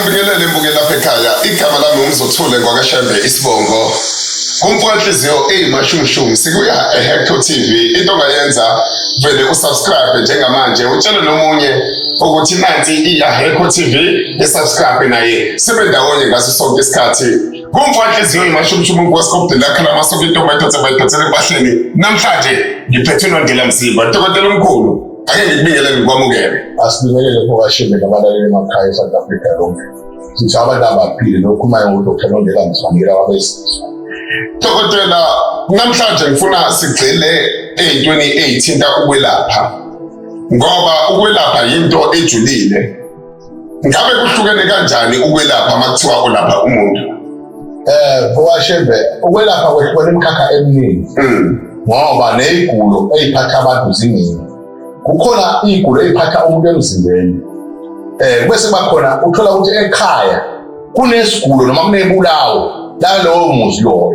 Angibingelele mbukeli lapha ekhaya, igama lami uMzothule ngwakaShembe isibongo. Kumfo wenhliziyo eyimashumshum sikuya eHector TV. Into ongayenza vele usubscribe njengamanje, utshele nomunye ukuthi nansi iya Hector TV, esubscribe naye sibe ndawonye ngaso sonke isikhathi. Kumfo wenhliziyo eyimashumshum umfo lakhe lamasoko intombi ayidonse bayidonsele empahleni. Namhlanje ngiphethe uNondela Mzimba, dokotela omkhulu. Ake ngikubingelele ngikwamukele. Asibingelele mfokashembe nabalaleli emakhaya e-South Africa lonke. Sithi abantu abaphile nokhulumayo nguDr Nondela Mzwandile wabesizwe. Dokotela, namhlanje ngifuna sigxile ey'ntweni ey'thinta ukwelapha ngoba ukwelapha yinto ejulile. Ngabe kuhlukene kanjani ukwelapha uma kuthiwa ulapha umuntu? Mfokashembe, ukwelapha kwehlukene imikhakha eminingi. Ngoba ney'gulo ey'phatha abantu ziningi. Kukhona iy'gulo ey'phatha umuntu emzimbeni. Bese kuba khona uthola ukuthi ekhaya kunesigulo noma kunebulawo lalowo muzi loyo.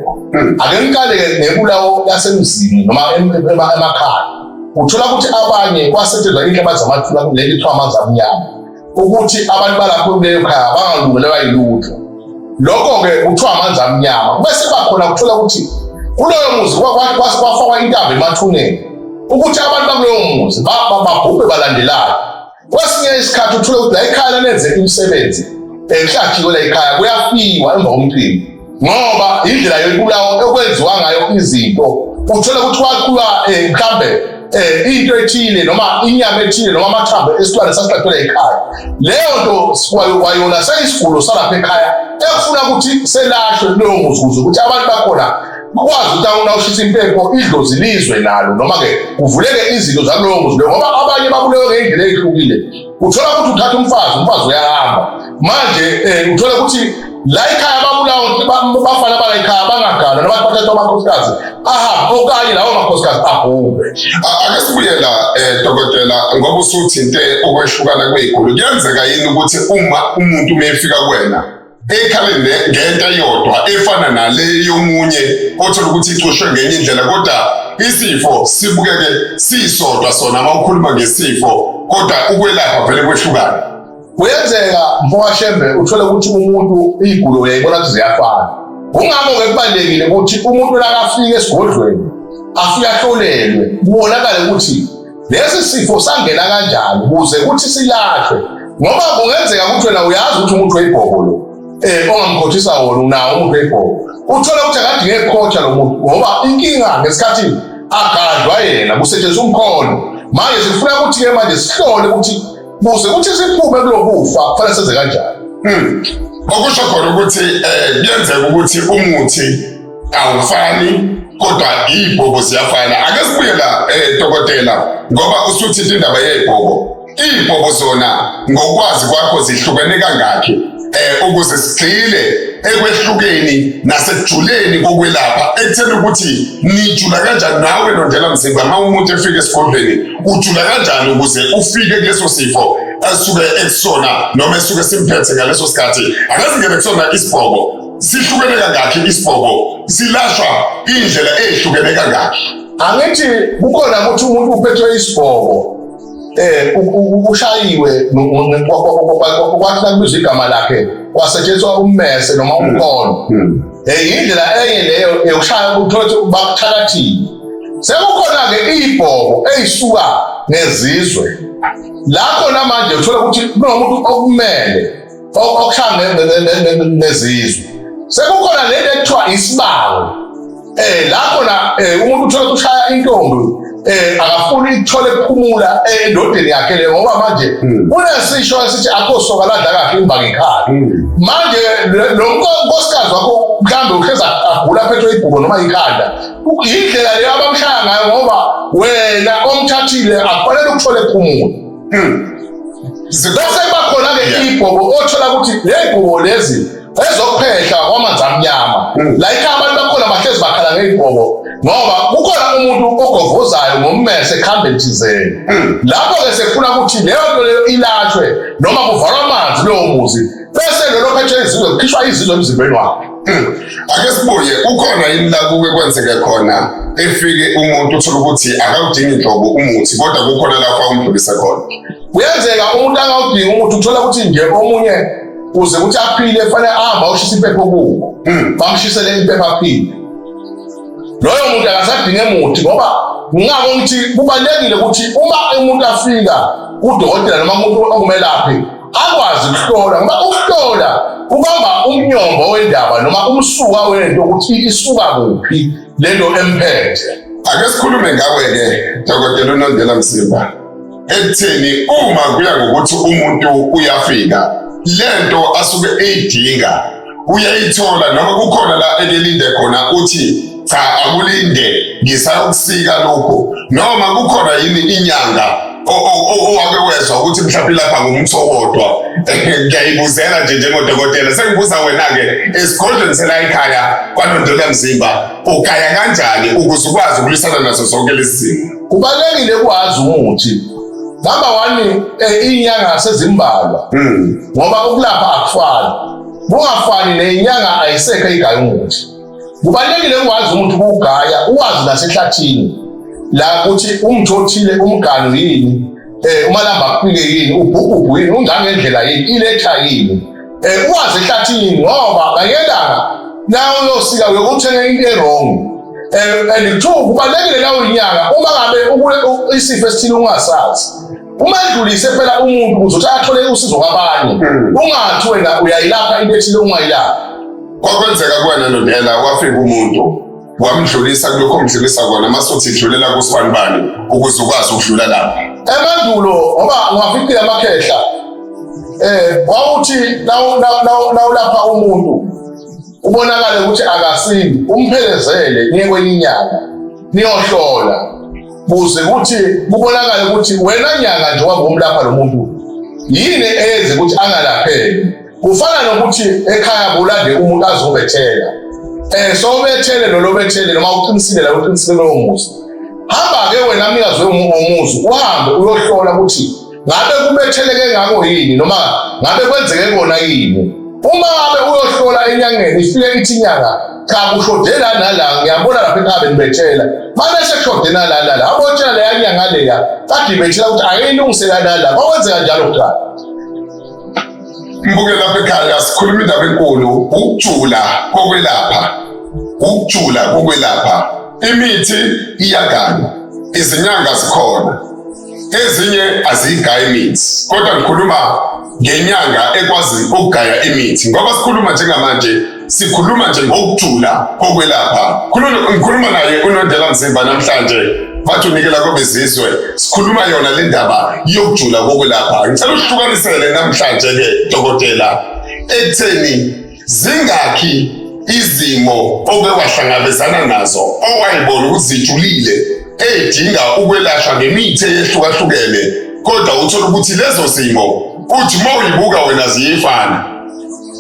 Ake ngiqale-ke ngebulawo lasemzini noma emakhaya. Uthola ukuthi abanye kwasetshenzwa inhlabathi zamathuna kuleli kuthiwa amanzi amnyama, ukuthi abantu balapho kuleyo khaya bangalungelelwa yilutho. Lokho-ke kuthiwa amanzi amnyama. Bese kuba khona kuthola ukuthi kuloyo muzi kwafakwa intambo emathuneni ukuthi abantu bakuloyo muzi babhubhe balandelane. Kwesinye isikhathi uthole ukuthi la ekhaya lenze imisebenzi enhlathiwe la ekhaya kuyafiwa emva komcimbi ngoba indlela yokubulawa okwenziwa ngayo izinto. Uthole ukuthi kwakuwa mhlambe into ethile noma inyama ethile noma amathambo esilwane sasihlatshwe ekhaya. Leyo nto kwayona seyisigulo salapha ekhaya ekufuna ukuthi selashwe kulowo muzi ukuze ukuthi abantu bakhona bakwazi ukuthi awushisa impepho idlozi lizwe nalo noma-ke kuvuleke izinto zakulowo muzi loyo, ngoba abanye babulewe ngey'ndlela ey'hlukile. Uthola ukuthi uthatha umfazi, umfazi uyahamba manje uthola ukuthi la ekhaya babulawa bafana bala ekhaya bangaganwa noma bathathwa amakhosikazi ahambe okanye lawo makhosikazi abhubhe. Ake sibuye la dokotela, ngoba usuthinte ukwehlukana kwey'gulo. Kuyenzeka yini ukuthi uma umuntu uma efika kuwena ekhale ngento eyodwa efana nale yomunye othola ukuthi icushwe ngenye indlela, kodwa isifo sibukeke sisodwa sona uma ukhuluma ngesifo, kodwa ukwelapha vele kwehlukana? Kuyenzeka mfowashembe uthole ukuthi umuntu iy'gulo uyayibona ukuthi ziyafana. Kungakho-ke kubalulekile ukuthi umuntu nakafika esigodlweni afike ahlolelwe kubonakale ukuthi lesi sifo sangena kanjani ukuze ukuthi silahlwe, ngoba kungenzeka ukuthi wena uyazi ukuthi umuntu weyibhobo lo ongamkhothisa wona unawo umuntu weyibhobo, uthole ukuthi akadinge ukukhotha lo muntu ngoba inkinga ngesikhathi agadlwa yena kusetshenziswa umkhono. Manje sifuna ukuthi-ke manje sihlole ukuthi kuze ukuthi siphume kulokufa kufanele senze kanjani. Okusho khona ukuthi kuyenzeka ukuthi umuthi awufani kodwa iy'bhobo ziyafana. Ake sibuye la dokotela, ngoba usuthinta indaba yey'bhobo. Iy'bhobo zona ngokwazi kwakho zihlukene kangakhi ukuze sigxile ekwehlukeni nasekujuleni kokwelapha, ekutheni ukuthi nijula kanjani nawe Nondela Mzimba uma umuntu efika esigodlweni, ujula kanjani ukuze ufike kuleso sifo esuke ekusona noma esuke simphethe ngaleso sikhathi. Ake singene kusona isibhobo, sihlukene kangakhi isibhobo, silashwa indlela eyihlukene kangakhi? Angithi kukhona ukuthi umuntu uphethwe isibhobo ushayiwe kwathi nakubizwa igama lakhe kwasetshenziswa ummese noma umkhono. Indlela enye leyo yokushaya uthole ukuthi bakuthakathile. Sekukhona-ke iy'bhobo ey'suka ngezizwe la khona manje uthola ukuthi kunomuntu okumele okushaya ngezizwe. Sekukhona lento ekuthiwa isibango la khona umuntu uthola ukuthi ushaya intombi akafuni ithole kuphumula endodeni yakhe le, ngoba manje kunesisho esithi akho soka ladla kahle imbangi ikhala. Manje lo nkosikazi wakho mhlawumbe uhlezi agula aphethwe ibhubo noma ikhanda, indlela leyo abamshaya ngayo ngoba wena omthathile akufanele ukuthole kuphumula. Bese kuba khona-ke ibhobo othola ukuthi ley'bhobo lezi ezokuphehla kwamanzi amnyama. La ekhaya abantu bakhona bahlezi bakhala ngey'bhobo ngoba kukhona umuntu ogovozayo ngommese ekuhambeni thizeni. Lapho-ke sekufuna ukuthi leyo nto leyo ilahlwe noma kuvalwa amanzi kulowo muzi, bese lolo phethwe izizwe kukhishwa izizwe emzimbeni wakhe. Ake sibuye, ukhona yini la kuke kwenzeke khona efike umuntu uthola ukuthi akawudingi nhlobo umuthi, kodwa kukhona lapho awumdlulise khona? Kuyenzeka umuntu angawudingi umuthi, uthola ukuthi nje omunye Uze ukuthi aphile fanele ahambe ayoshisa impepho kubo. Bamshisele impepho aphile. Loyo muntu akasadinge muthi ngoba ngingako ngithi kubalulekile ukuthi uma umuntu afika kudokotela noma umuntu ongumelaphi akwazi ukuhlola ngoba ukuhlola ubamba umnyombo wendaba noma umsuka wento ukuthi isuka kuphi lento emphethe. Ake sikhulume ngawe-ke Dokotela uNondela Mzimba ekutheni uma kuya ngokuthi umuntu uyafika lento asuke eyidinga uyayithola noma kukhona la ekelinde khona uthi cha akulinde ngisayokusika lokhu noma kukhona yini inyanga owake wezwa ukuthi mhlawumbe lapha ngumuthi owodwa. Ngiyayibuzela nje njengodokotela, sengibuza wena-ke esigodlweni sela ekhaya kwaNondela Mzimba, ugaya kanjani ukuze ukwazi ukulwisana nazo zonke lezi zimo? Kubalulekile ukwazi umuthi. Number one, iy'nyanga sezimbalwa ngoba ukulapha akufani, kungafani neyinyanga ayisekho eyigaya umuthi. Kubalulekile ukwazi umuthi ukuwugaya, uwazi nasehlathini la ukuthi umuthi othile umganu yini, umalamba akufike yini, ubhubhubhu yini, ungangendlela yini, iletha yini, uwazi ehlathini ngoba kanyelanga na uyosika uyokuthenga into e-wrong. And two, kubalulekile la uyinyanga uma ngabe isifo esithile ungasazi, uma edlulise phela umuntu ukuze ukuthi athole usizo kwabanye, ungathi wena uyayilapha into ethile ungayilaphi. Kwakwenzeka kuwena Nondela, wafika umuntu wamdlulisa kulokho omdlulisa kona, mase uthi dlulela kusibanibani ukuze ukwazi ukudlula lapho. Emandulo ngoba ungafikile amakhehla, wawuthi nawulapha umuntu ubonakale ukuthi akasindi, umphelezele niye kwenye inyanga niyohlola kuze ukuthi kubonakale ukuthi wena nyanga nje wangumlapha lo muntu yini eyenze ukuthi angalapheki. Kufana nokuthi ekhaya bulande umuntu azobethela, so ubethele lo lobethele noma uqinisile la uqinisile lowo muzi, hamba-ke wena mnikazi womuzi uhambe uyohlola ukuthi ngabe kubetheleke ngako yini noma ngabe kwenzeke kona yini. Uma ngabe uyohlola enyangeni ifike ithi inyanga cha kushode la nala, ngiyabona lapha ekhaya benibethela, mane sekushode nala nala, abotshela leya nyanga leya kade ibethela ukuthi akeyilungise la nala. Kwakwenzeka njalo kuqala. Mbuke lapha ekhaya sikhuluma indaba enkulu, ukujula kokwelapha, ukujula kokwelapha. Imithi iyaganywa, izinyanga zikhona, ezinye aziyigayi imithi, kodwa ngikhuluma ngenyanga ekwazi ukugaya imithi ngoba sikhuluma njengamanje, sikhuluma nje ngokujula kokwelapha. Ngikhuluma naye uNondela Mzimba namhlanje, bathi unikela kwabezizwe, sikhuluma yona le ndaba yokujula kokwelapha. Ngicela uhlukanisele namhlanje-ke dokotela ekutheni zingakhi izimo oke wahlangabezana nazo owayibona ukuthi zijulile ey'dinga ukwelashwa ngemithi eyehlukahlukene, kodwa uthole ukuthi lezo zimo uthi uma uyibuka wena ziyefana.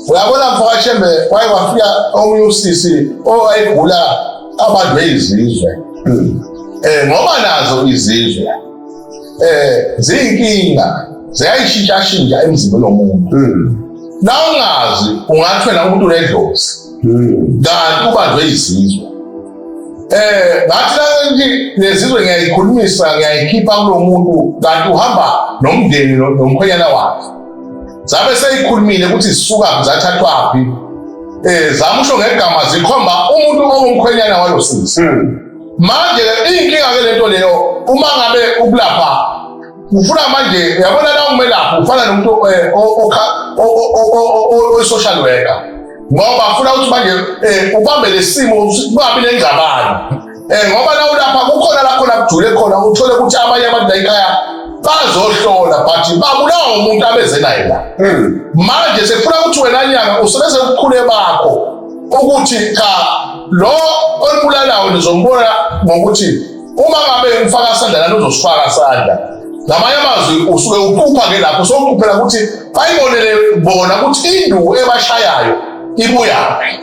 Uyabona mfowashembe, waye wafika omunye usisi owayegula abantu bezizwe, ngoba nazo izizwe ziyinkinga, ziyayishintshashintsha emzimbeni womuntu. Na ungazi ungathi wena umuntu unedlozi, kanti ubanjwe izizwe. Ngathi la lezizwe ngiyayikhulumisa, ngiyayikhipha kulo muntu, kanti uhamba nomndeni nomkhwenyana wakhe. Zabe seyikhulumile ukuthi zisukaphi, zathathwaphi, zamusho ngegama zikhomba umuntu ongumkhwenyana walo sisi. Manje inkinga ke lento leyo, uma ngabe ukulapha ufuna manje, uyabona la umelaphi ufana nomuntu oyi-social worker, ngoba ufuna ukuthi manje ubambe lesimo kungabi nengxabano, ngoba la ulapha kukhona la khona kujule khona, uthole ukuthi abanye abantu la ekhaya bazohlola but babulawa umuntu abeze naye la. Manje sekufuna ukuthi wena nyanga usebenze ubukhule bakho ukuthi cha lo olibulalayo nizombona ngokuthi uma ngabe ngifaka sandla lana uzosifaka sandla. Ngamanye amazwi usuke uqupha ke lapho sowuquphela ukuthi bayibonele bona ukuthi induku ebashayayo ibuyaphi.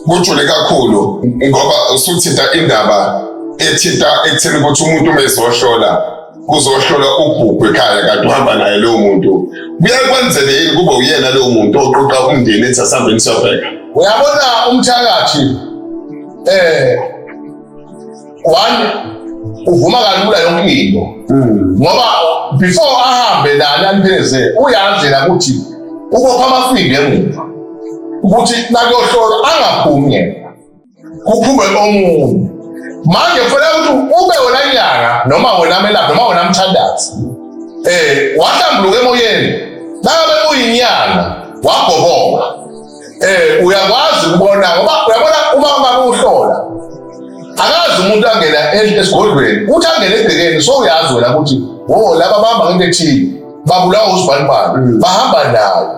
Kujule kakhulu ngoba usuthinta indaba ethinta ekutheni ukuthi umuntu uma ezohlola kuzohlola ubhubhu ekhaya kanti uhamba naye lowo muntu. Kuyaye kwenzeke yini kube uyena lowo muntu oqoqa umndeni ethi asihambeni siyobheka? Uyabona umthakathi one uvuma kalula yonke into, ngoba before ahambe nani aniphelezele uyazi la ukuthi Ubopha amafindo emuva ukuthi nakuyohlolwa angaphumi yena, kuphume omunye. Manje kufanele ukuthi ube wena nyanga noma wena melaphi noma wena mthandazi, wahlambuluka emoyeni. Nangabe uyinyanga wabhoboka, uyakwazi ukubona, ngoba uyabona uma ungabe uhlola akazi umuntu angena esigodlweni, uthi angene egcekeni, so uyazi wena ukuthi wo laba bahamba ngento ethile, babulawa usibanibani, bahamba nayo.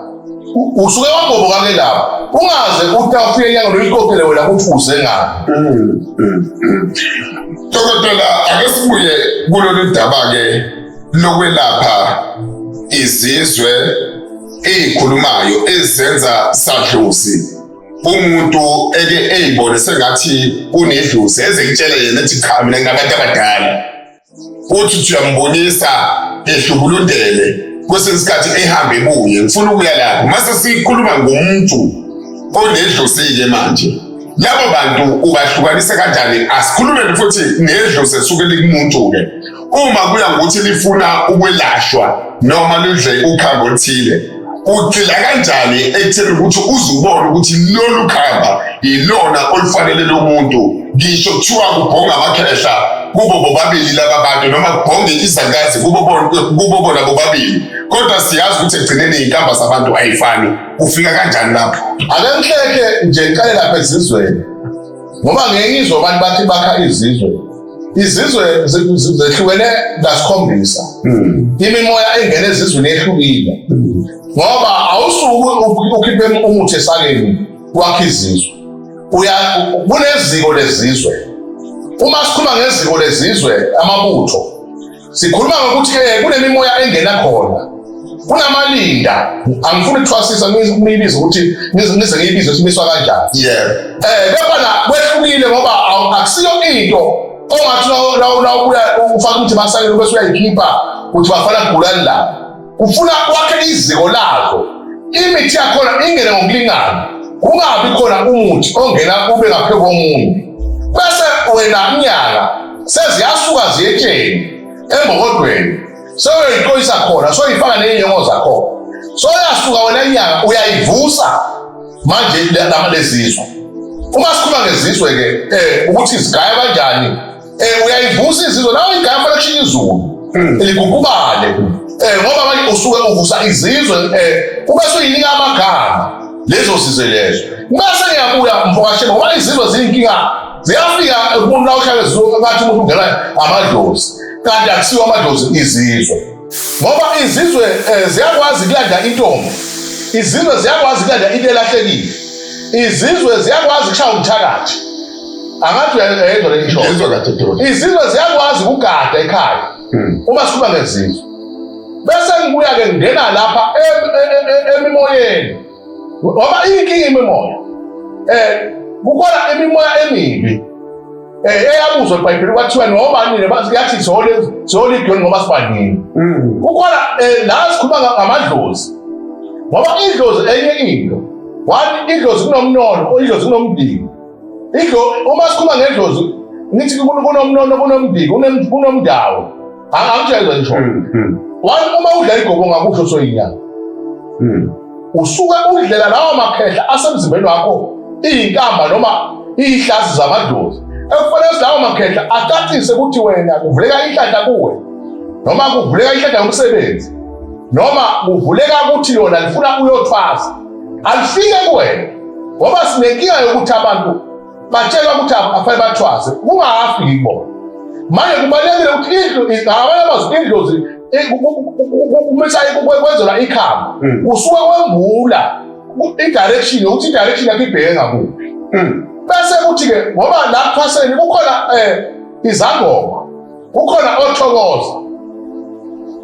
Usuke wabhoboka ke lapho, ungaze uthi awufike enyangeni uyiqoqele wena ukuthi uze ngani. Dokotela, ake sibuye kulolu daba-ke lokwelapha izizwe ey'khulumayo ezenza sadlozi. Umuntu eke eyibone sengathi unedlozi, eze kutshele yena ethi cha, mina nginabantu abadala. Uthi uthi uyambonisa ehlubulundele, kwesinye isikhathi ehambe ebuye. Ngifuna ukuya lapho mase sikhuluma ngomuntu onedlozi-ke manje. Labo bantu ubahlukanisa kanjani? Asikhulumeni futhi nedlozi esuke likumuntu-ke, uma kuya ngokuthi lifuna ukwelashwa noma lidle ukhambi oluthile, ugxila kanjani ekutheni ukuthi uze ubone ukuthi lolu khamba yilona olufanele lo muntu? Ngisho kuthiwa kubhonga amakhehla kubo bobabili laba bantu, noma kubhonge izangazi kubo bona bobabili, kodwa siyazi ukuthi ekugcineni iy'nkamba zabantu ayifani. Ufika kanjani lapho? Ake ngihlehle nje ngiqale lapha ezizweni, ngoba ngeke ngizwe abantu bathi bakha izizwe. Izizwe zehlukene kasikhombisa. Imimoya engena ezizweni yehlukile, ngoba awusuke ukhiphe umuthi esakeni wakhe izizwe. Kuneziko lezizwe. Uma sikhuluma ngeziko lezizwe, amabutho, sikhuluma ngokuthi kunemimoya engena khona, kunamalinda. Angifuni ukuthwasisa ngiyibize ukuthi ngize ngiyibize ukuthi imiswa kanjani. Kepha la kwehlukile, ngoba akusiyo into ongathi nawubuya ufake ukuthi basayini bese uyayikhipha ukuthi bafana kugulani la. Ufuna wakhe iziko lakho, imithi yakhona ingene ngokulingana, kungabi khona umuthi ongena ube ngaphezu komunye, bese wena mnyaka seziyasuka ziyetsheni embokodweni, sewuyayiqoyisa khona, soyifaka ney'nyongo zakhona, soyasuka wena nyanga uyayivusa manje lezizwe. Uma sikhuluma ngezizwe-ke, ukuthi zigaya kanjani, uyayivusa izizwe nawe, igaya fanele kushintshe izulu ligugubale, ngoba manje usuke uvusa izizwe, ube suyinika amagama lezo sizwe lezo. Bese ngiyabuya mfokashela, ngoba izizwe ziyinkinga, ziyafika umuntu la uhlale ngathi umuntu ungena amadlozi, kanti akusiwo amadlozi, izizwe. Ngoba izizwe ziyakwazi ukulanda intombi, izizwe ziyakwazi ukulanda into elahlekile, izizwe ziyakwazi ukushaya umthakathi. Angathi uyayezwa le ngisho. Ngizwa kahle Dokotela. Izizwe ziyakwazi ukugada ekhaya. Uma sikhuluma ngezizwe, bese ngibuya-ke ngingena lapha emimoyeni, ngoba iyinkinga imimoya. Kukhona imimoya emibi eyabuzwa eBhayibheli, kwathiwa noma nini yathi soligiyoni ngoba sibaningi. Kukhona la sikhuluma ngamadlozi, ngoba idlozi enye into. One, idlozi kunomnono, idlozi kunomndiki. Uma sikhuluma ngedlozi ngithi kunomnono, kunomndiki, kunomndawo. Angitshela ngisho. One, uma udla igobo ngakusho soyinyanga. Usuke udlela lawo makhehla asemzimbeni wakho iyinkamba noma iyihlazi zamadlozi, ekufanele lawo makhehla acacise ukuthi wena kuvuleka inhlanhla kuwe, noma kuvuleka inhlanhla yomsebenzi, noma kuvuleka ukuthi yona lifuna uyothwasa, alifike kuwena. Ngoba sinenkinga yokuthi abantu batshelwa ukuthi afanele bathwase kungafiki kubona. Manje kubalulekile ukuthi indlu, ngamanye amazwi indlozi kumisa kwenzelwa ikhamba, usuke wembula i-direction yokuthi i-direction yakho ibheke ngakuphi. Bese kuthi-ke ngoba la kuthwaseni kukhona izangoma, kukhona othokoza,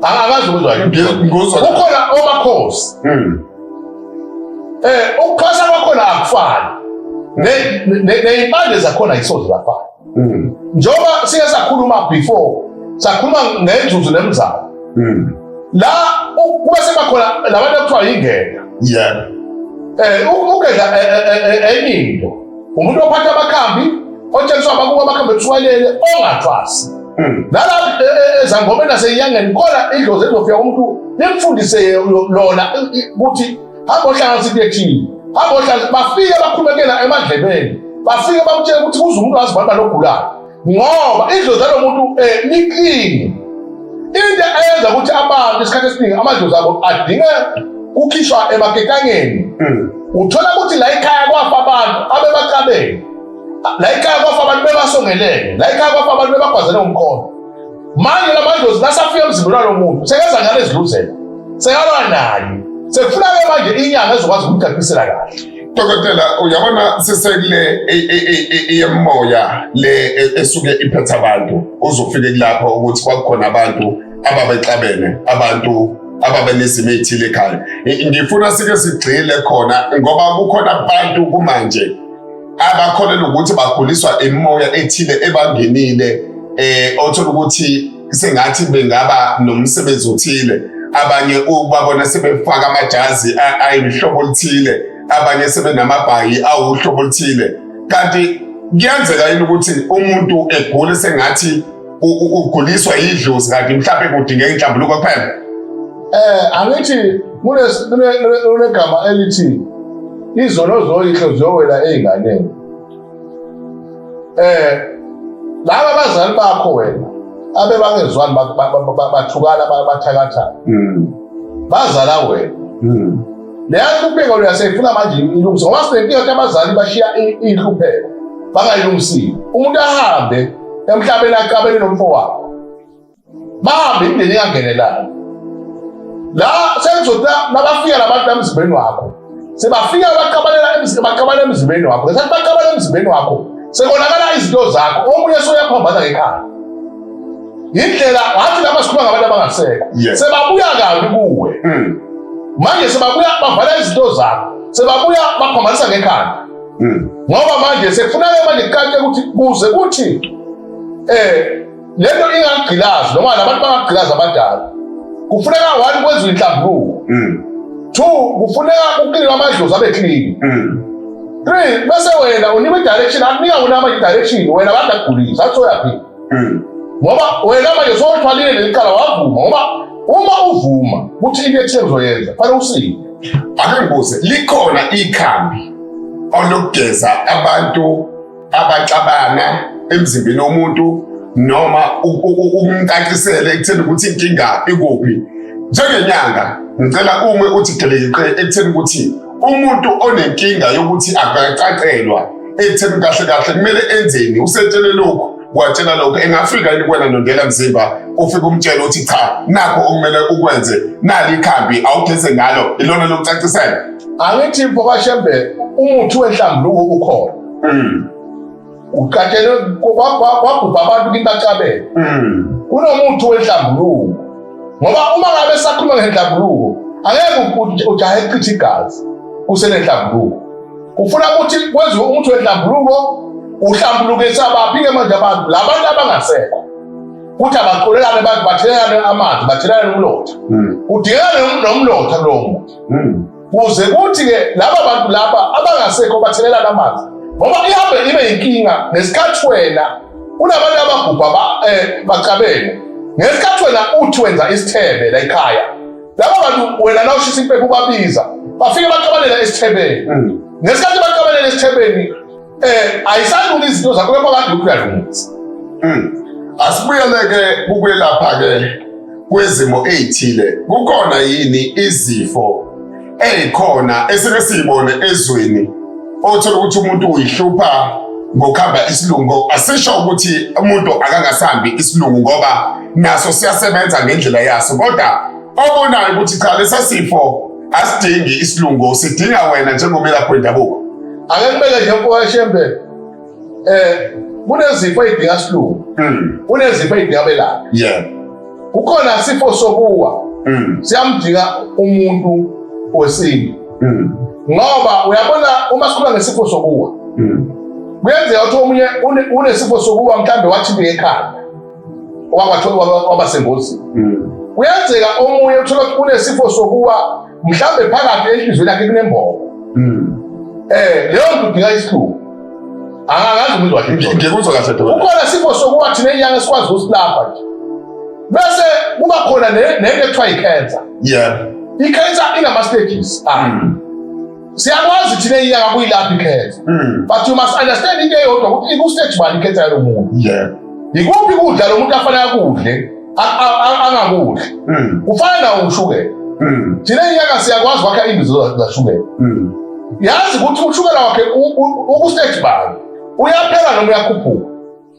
angazi ukuzwa, kukhona omakhosi. Ukuphasa kwakhona akufani, ney'mpande zakhona yisoze zafana. Njengoba sike sakhuluma before, sakhuluma ngenzuzo nemizamo. La kube sebakhona labantu ekuthiwa yingeda. Ugedla enye into, umuntu ophatha amakhambi, otshengiswa abakubo amakhambi ethuwalele, ongathwasi. Nala ezangomeni nasenyangeni khona idlozi elizofika umuntu limfundise lona ukuthi Hamba ohlanganisa into ethile, hamba ohlanganisa. Bafike bakhulumekela emadlebeni, bafike bamtshela ukuthi kuze umuntu wazi bani ogulayo, ngoba idlozi lalo muntu liklini. Into eyenza ukuthi abantu isikhathi esiningi amadlozi abo adinge kukhishwa emaketangeni, uthola ukuthi la ekhaya kwafa abantu abebaqabene, la ekhaya kwafa abantu bebasongelene, la ekhaya kwafa abantu bebagwazene ngomkhono. Manje la madlozi nasafika emzimbeni walo muntu sekeza ngale ziluzela, sekalwa naye, sekufuna-ke manje inyanga ezokwazi ukumcacisela kahle. Dokotela, uyabona sisekule yemoya le esuke iphethe abantu, uzofike kulapho ukuthi kwakukhona abantu ababexabene, abantu ababenezimo ey'thile ekhaya. Ngifuna sike sigxile khona ngoba kukhona abantu kumanje abakholelwa ukuthi baguliswa imimoya ethile ebangenile, othola ukuthi sengathi bengaba nomsebenzi othile, abanye ubabona sebefaka amajazi ayimhlobo oluthile, abanye sebenamabhayi awuhlobo oluthile. Kanti kuyenzeka yini ukuthi umuntu egule sengathi uguliswa yidlozi, kanti mhlawumbe kudingeka inhlambuluko kuphela? Angithi kunegama elithi izono zoyihlo ziyowela ey'nganeni. Laba abazali bakho wena abebangezwani, bathukana, bathakathana, bazala wena. Leya nhlupheko leya seyifuna manje ilungise, ngoba sinenkinga ukuthi abazali bashiya iy'nhlupheko bangayilungisile. Umuntu ahambe emhlabeni aqabene nomfowabo, bahambe imindeni ingangenelani. La sekuzothi nabafika labantu emzimbeni wakho, sebafika baqabalela emzimbeni wakho. Ngesikhathi baqabalela emzimbeni wakho, sekonakala izinto zakho, omunye soyaphambana ngekhaya. Indlela wathi lapha sikhuluma ngabantu abangasekho, sebabuya kabi kuwe. Manje sebabuya bavala izinto zakho, sebabuya baphambanisa ngekhanda. Ngoba manje sekufuneka manje kuqale ukuthi kuze kuthi lento ingagqilazi, noma labantu bangagqilazi abadala. Kufuneka one, kwenziwe inhlambuluko. Two, kufuneka kuqinwe amadlozi abe clean. Three, bese wena unikwa i-direction, akunika wona manje i-direction, wena abantu akugulisa, athi uyaphila. Ngoba wena manje sowuthwalile leli cala, wavuma, ngoba uma uvuma ukuthi into ethile uzoyenza, kufanele usinde. Ake ngibuze, likhona ikhambi olokugeza abantu abaxabana emzimbeni womuntu, noma umcacisele ekutheni ukuthi inkinga ikuphi? Njengenyanga, ngicela ume uthi gelekeqe ekutheni ukuthi umuntu onenkinga yokuthi akacacelwa ekutheni kahle kahle kumele enzeni, usetshele lokhu, watshela lokhu, engafika yini kuwena nondela mzimba, ufike umtshele uthi cha, nakho okumele ukwenze, nali ikhambi awugeze ngalo, ilona lokucacisela? Angithi mfo kaShembe, umuthi wenhlambuluko ukhona. Uqatshelwe kwabhubha abantu ukuthi bacabele. Kunomuthi wenhlambuluko, ngoba uma ngabe sakhuluma ngenhlambuluko, angeke ujahe ukuchitha igazi kusenenhlambuluko. Kufuna ukuthi kwenziwe umuthi wenhlambuluko, uhlambulukisa baphi-ke manje abantu, labantu abangasekho, kuthi abaxolelane, abantu bathelelane amanzi, bathelelane umlotha. Kudingeka nomlotha kulowo muthi, kuze kuthi-ke laba bantu laba abangasekho bathelelane amanzi, ngoba ihambe ibe yinkinga ngesikhathi wena kunabantu abagubha bacabene. Ngesikhathi wena uthi wenza isithebe la ekhaya, laba bantu wena nawushisa impepho ubabiza, bafike baqabalela esithebeni. Ngesikhathi baqabalela esithebeni, ayisalungi izinto zakho, kepha kade uyalungisa. Asibuyele-ke kukwelapha-ke kwezimo ey'thile. Kukhona yini izifo ey'khona esike siyibone ezweni, othola ukuthi umuntu uyihlupha ngokuhamba isilungu? Asisho ukuthi umuntu akangasambi isilungu, ngoba naso siyasebenza ngendlela yaso, kodwa obonayo ukuthi cha, lesa sifo asidingi isilungu, sidinga wena njengomelaphi wendabuko. Ake ngibeke nje mfo kaShembe, kunezifo ey'dinga isilungu, kunezifo ey'dinga abelaphi. Kukhona sifo sokuwa, siyamdinga umuntu wesintu, ngoba uyabona uma sikhuluma ngesifo sokuwa, kuyenzeka ukuthi omunye unesifo sokuwa, mhlawumbe wathinteka ekhanda, waba sengozini. Kuyenzeka omunye uthola ukuthi unesifo sokuwa, mhlawumbe phakathi enhliziyweni yakhe kunembobo. Leyo nto udinga isilungu, angazi umuntu wakhe. Ngikuzwa kahle, dokotela. Kukhona sifo sokuwa thina inyanga esikwazi usilapha nje, bese kuba khona nento ekuthiwa i-cancer. I-cancer inama-stages ayo. Siyakwazi thina inyanga kuyilapha i-cancer. But you must understand into eyodwa ukuthi iku-stage bani i-cancer yalo muntu. Yikuphi ukudla lo muntu afanele akudle angakudli. Kufana nawo ushukela. Thina inyanga siyakwazi kwakha imbizo zashukela. Yazi ukuthi ushukela wakhe uku-stage bani. Uyaphela noma uyakhuphuka.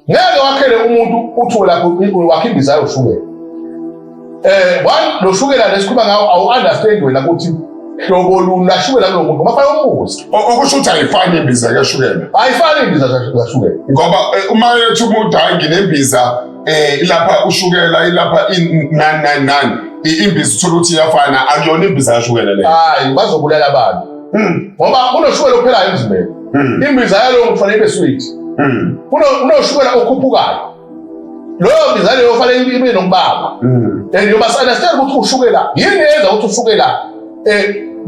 Ngeke wakhele umuntu uthi welapha wakhe imbiza yoshukela. One lo shukela lesikhuluma ngawo awu-understand wena ukuthi hlobo luni lashukela kulo muntu, ngoba fanele umbuze. Okusho ukuthi ayifani imbiza kashukela. Ayifani imbiza kashukela. Ngoba uma ethi umuntu hayi nginembiza ilapha ushukela ilapha nani nani nani, imbiza uthola ukuthi iyafana, akuyona imbiza kashukela leyo. Hayi, bazobulala abantu. Ngoba kunoshukela ophelayo emzimbeni. Imbiza yalowo kufanele ibe sweet. Kunoshukela okhuphukayo. Loyo mbiza leyo kufanele ibe nokubaba. And you must understand ukuthi ushukela yini eyenza ukuthi ushukela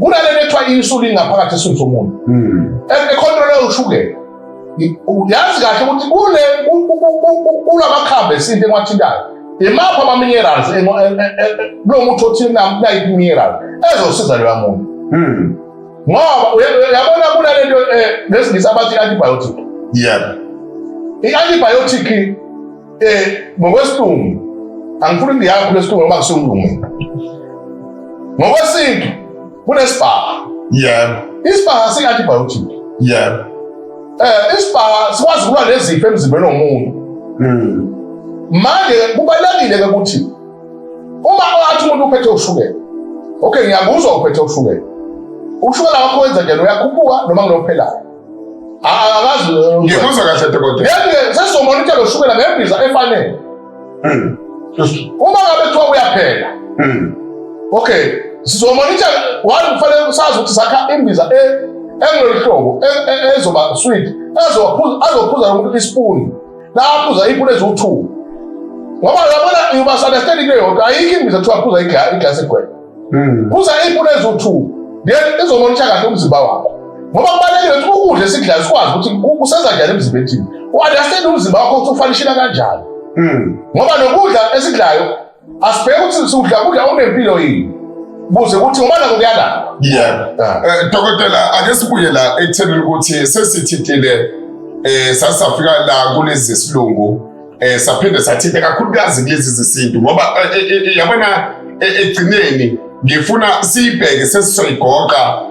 kunalento ekuthiwa i-insulin ngaphakathi esiswini somuntu. Ekhontrola ushukela. Yazi kahle ukuthi kule kulamakhambi esintu engiwathintayo. Imaphi ama-minerals kulo muthi othile nayi-mineral ezosiza loya muntu. Ngoba uyabona kunalento ngesingisi abathi i-antibiotic. Yebo. I-antibiotic ngokwesilungu angifuni ukuyakho lesilungu ngoba ngisumlungu. Ngokwesintu kunesibhaha. Yebo. Isibhaha siyi-antibiotic. Yebo. Isibhaha sikwazi ukulwa nezifo emzimbeni womuntu. Manje kubalulekile ke ukuthi uma athi umuntu uphethe ushukela, okay, ngiyakuzwa uphethe ushukela. Ushukela wakho wenza njani? Uyakhuphuka noma kunophelayo? Akazi. Ngikuzwa kahle dokotela. Yebo, sesizomonitha lo shukela ngembiza efanele. Uma ngabe kuthiwa uyaphela. Okay, sizomonitha one kufanele sazi ukuthi sakha imbiza engilolu hlobo ezoba sweet, azophuza lo muntu isipuni. Laphuza ipuni eziwu-2. Ngoba uyabona you must understand into eyodwa, ayikho imbiza kuthiwa phuza iglasi egcwele. Phuza ipuni eziwu-2. Then izomonitha kahle umzimba wakho. Ngoba kubalulekile ukuthi ukudla esikudlayo sikwazi ukuthi kusenza njani emzimbeni thina. U-understand umzimba wakho ukuthi ufanishina kanjani. Ngoba nokudla esikudlayo asibheke ukuthi sikudla kudla okunempilo yini. Buze ukuthi ngoba nakho kuyalapha. Yebo. Dokotela, ake sibuye la ekutheni ukuthi sesithintile sasafika la kulezi zesilungu saphinde sathinte kakhulukazi kulezi zesintu ngoba yabona ekugcineni ngifuna siyibheke sesisoyigoqa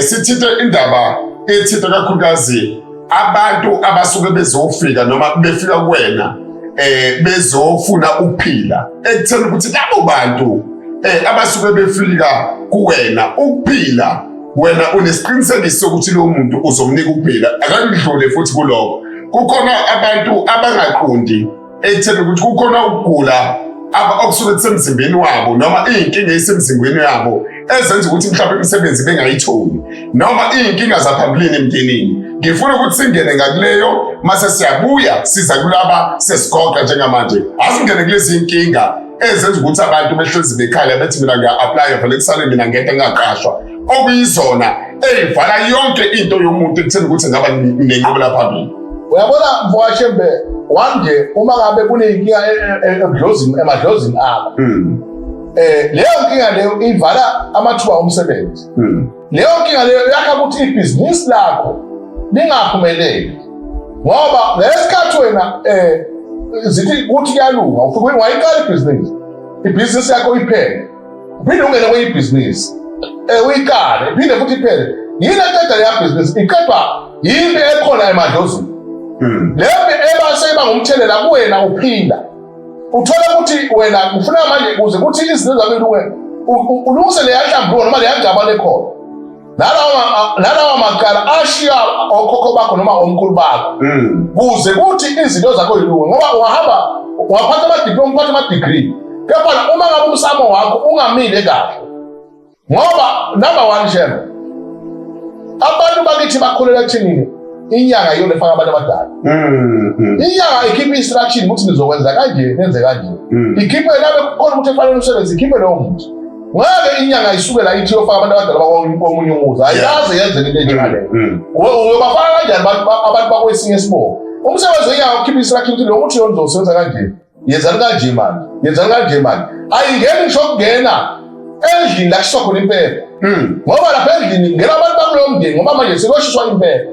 sithinte indaba ethinte kakhulukazi abantu abasuke bezofika noma befika kuwena bezofuna ukuphila ekutheni ukuthi labo bantu abasuke befika kuwena ukuphila wena unesiqinisekiso sokuthi lowo muntu uzomnika ukuphila. Akangidlule futhi kuloko, kukhona abantu abangaqondi ekutheni ukuthi kukhona ukugula okusuke kusemzimbeni wabo noma iy'nkinga ey'semzimbeni yabo ezenza ukuthi mhlawumbe imisebenzi bengayitholi noma iy'nkinga zaphambilini emndenini. Ngifuna ukuthi singene ngakuleyo mase siyabuya siza kulaba sesigoqa njengamanje. Asingene kulezi nkinga ezenza ukuthi abantu behlezi bekhala bethi mina ngiya-aplaya vele kusale mina ngedwa ngingaqashwa, okuyizona eyivala yonke into yomuntu ekutheni ukuthi ngaba nenqubela phambili. Uyabona mfowashembe wanje, uma ngabe kuneyinkinga ebudlozini emadlozini akho, leyo nkinga leyo ivala amathuba omsebenzi. Leyo nkinga leyo yakha ukuthi ibhizinisi lakho lingaphumeleli, ngoba ngesikhathi wena zithi kuthi kuyalunga ufike wayiqala ibhizinisi yakho iphele, uphinde ungene kwenye ibhizinisi uyiqale iphinde futhi iphele. Yini eqeda leya bhizinisi? Iqedwa yimpi ekhona emadlozini. Leyo mpi eba seba ngumthelela kuwena uphila, uthole ukuthi wena kufuneka manje kuze kuthi izinto zakho ilunge, ulungise leya nhlambuluko noma leya ngxabano ekhona nalawa makala ashiya okhokho bakho noma omkhulu bakho, kuze kuthi izinto zakho ilunge. Ngoba ungahamba waphatha ama-diploma, uphatha ama-degree, kepha uma ngabe umsamo wakho ungamile kahle. Ngoba number one shame, abantu bakithi bakholelwa ekuthenini inyanga iyona efaka abantu abadala. Inyanga ikhipha i-instruction ukuthi nizokwenza kanje, nenze kanje. Ikhiphe labe kukhona ukuthi efanele umsebenzi, ikhiphe lowo muntu. Ngeke inyanga isuke la ithi yofaka abantu abadala bakomunye umuzi, ayikaze yenzeke into enjengaleyo. Uyobafaka kanjani abantu bakwesinye isibongo? Umsebenzi wenyanga ukhipha i-instruction ukuthi lo muthi lo nizosebenza kanje, yenzani kanje manje, yenzani kanje manje. Ayingeni ngisho ukungena Endlini la kushiswa khona impepho. Ngoba lapha endlini kungena abantu bakulowo mndeni ngoba manje sekuyoshiswa impepho.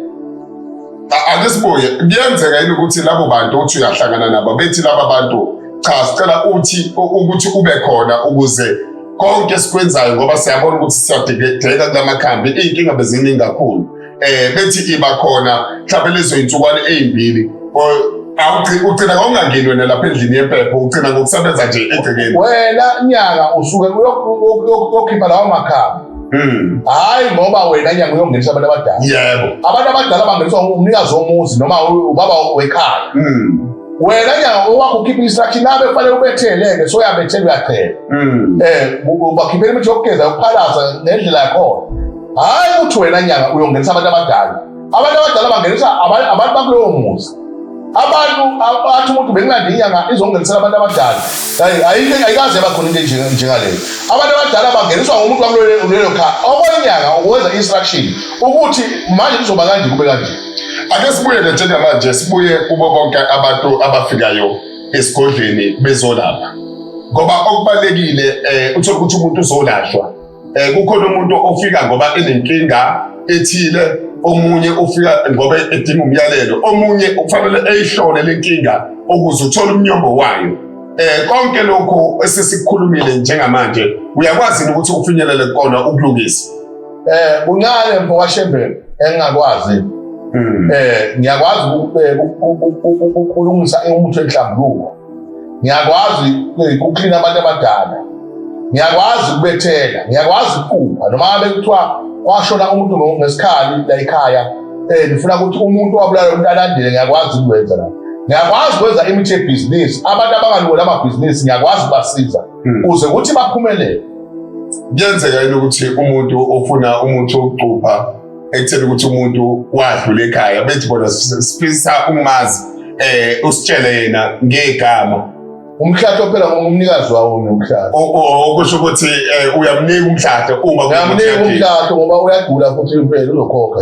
Ake sibuye, kuyenzeka yini ukuthi labo bantu uthi uyahlangana nabo bethi laba bantu cha sicela uthi ukuthi ube khona ukuze konke esikwenzayo ngoba siyabona ukuthi siyadingeka kulamakhambi iy'nkinga beziningi kakhulu bethi iba khona mhlawumbe lezo y'nsukwana ey'mbili ugcina ngokungangeni wena lapha endlini yempepho ugcina ngokusebenza nje egcekeni wena nyaka usuke uyokhipha lawo makhambi. Hhayi ngoba wena nyanga uyongenisa abantu abadala. Yebo. Abantu abadala bangeniswa umnikazi womuzi noma ubaba wekhaya. Wena nyanga owakho ukhipha instruction nabe kufanele ubethele-ke so uyabethela uyachela. Ubakhiphela imithi yokugeza yokuphalaza ngendlela yakhona. Hhayi ukuthi wena nyanga uyongenisa abantu abadala. Abantu abadala bangenisa abantu bakulowo muzi. Abantu athi umuntu bengilande inyanga izongenisela abantu abadala. Hayi ayikaze yaba khona into njengaleyo. Abantu abadala bangeniswa ngumuntu wakulelo khaya. Okwenyanga ukwenza instruction ukuthi manje kuzoba kanje kube kanje. Ake sibuyele njengamanje sibuye kubo bonke abantu abafikayo esigodlweni bezolapha. Ngoba okubalekile uthola ukuthi umuntu uzolashwa. Kukhona umuntu ofika ngoba enenkinga ethile, omunye ufika ngoba edinga umyalelo, omunye kufanele eyihlole lenkinga ukuze uthole umnyombo wayo. Konke lokho esesikukhulumile njengamanje uyakwazi ukuthi ufinyelele kukona ukulungisa? Kuncane mfo kaShembe engingakwazi. Ngiyakwazi ukulungisa umuthi wenhlambuluko. Ngiyakwazi ukuklina abantu abadala. Ngiyakwazi ukubethela, ngiyakwazi ukuqupha noma ngabe kuthiwa kwashona umuntu ngesikhali la ekhaya, ngifuna ukuthi umuntu owabulala umuntu alandele, ngiyakwazi ukwenza la. Ngiyakwazi ukwenza imithi yebhizinisi, abantu abangaliwola amabhizinisi ngiyakwazi ukubasiza ukuze ukuthi baphumelele. Kuyenzeka yini ukuthi umuntu ofuna umuthi wokucupha ekutheni ukuthi umuntu wadlula ekhaya bethi bona sifisa ukumazi usitshele yena ngegama? Umhlahlo phela ngumnikazi wawo umhlahlo. Okusho ukuthi uyamnika umhlahlo uma uyamnika umhlahlo ngoba uyagula futhi impela uzokhokha.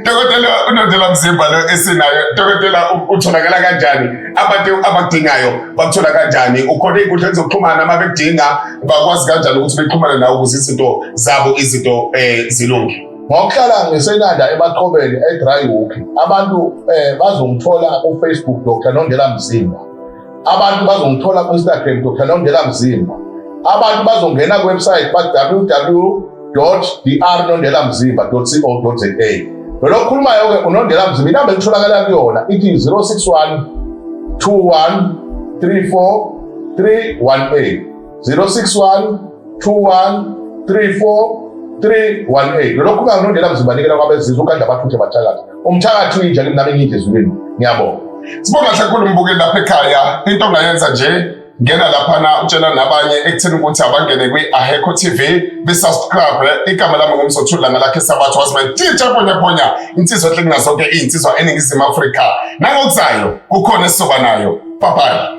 Dokotela uNondela Mzimba lo esinayo. Dokotela utholakala kanjani? Abantu abakudingayo bakuthola kanjani? Ukhona ey'nkundleni zokuxhumana uma bekudinga bakwazi kanjani ukuthi bexhumane nawe ukuze izinto zabo izinto zilunge? Ngokuhlala ngisenanda eMaqhobeni eDryhoek, abantu bazongithola ku-Facebook Dr Nondela Mzimba. Abantu bazongithola ku-Instagram Dr Nondela Mzimba. Abantu bazongena ku-website ba www.drnondelamzimba.co.za. Lo okhulumayo-ke uNondela Mzimba, inamba elitholakala kuyona ithi 061 21 34 318. 061 21 34 318. Lo khuluma nondela Mzimba nikela kwabezizwe ukandla abathuthe bathakathi. Umthakathi uyinja kimi nami ngiyinja ezulwini. Ngiyabonga. Sibonga kakhulu mbukeli lapha ekhaya. Into ongayenza nje ngena laphana utshela nabanye ekutheni ukuthi abangene kwi-Aheko TV besubscribe. Igama lami ngumzothula ngalakhe sabathu wasime teacher ponya ponya insizwa enhle kunazo zonke iy'nsizwa eNingizimu Afrika. Nangokuzayo kukhona esizoba nayo. Bye bye.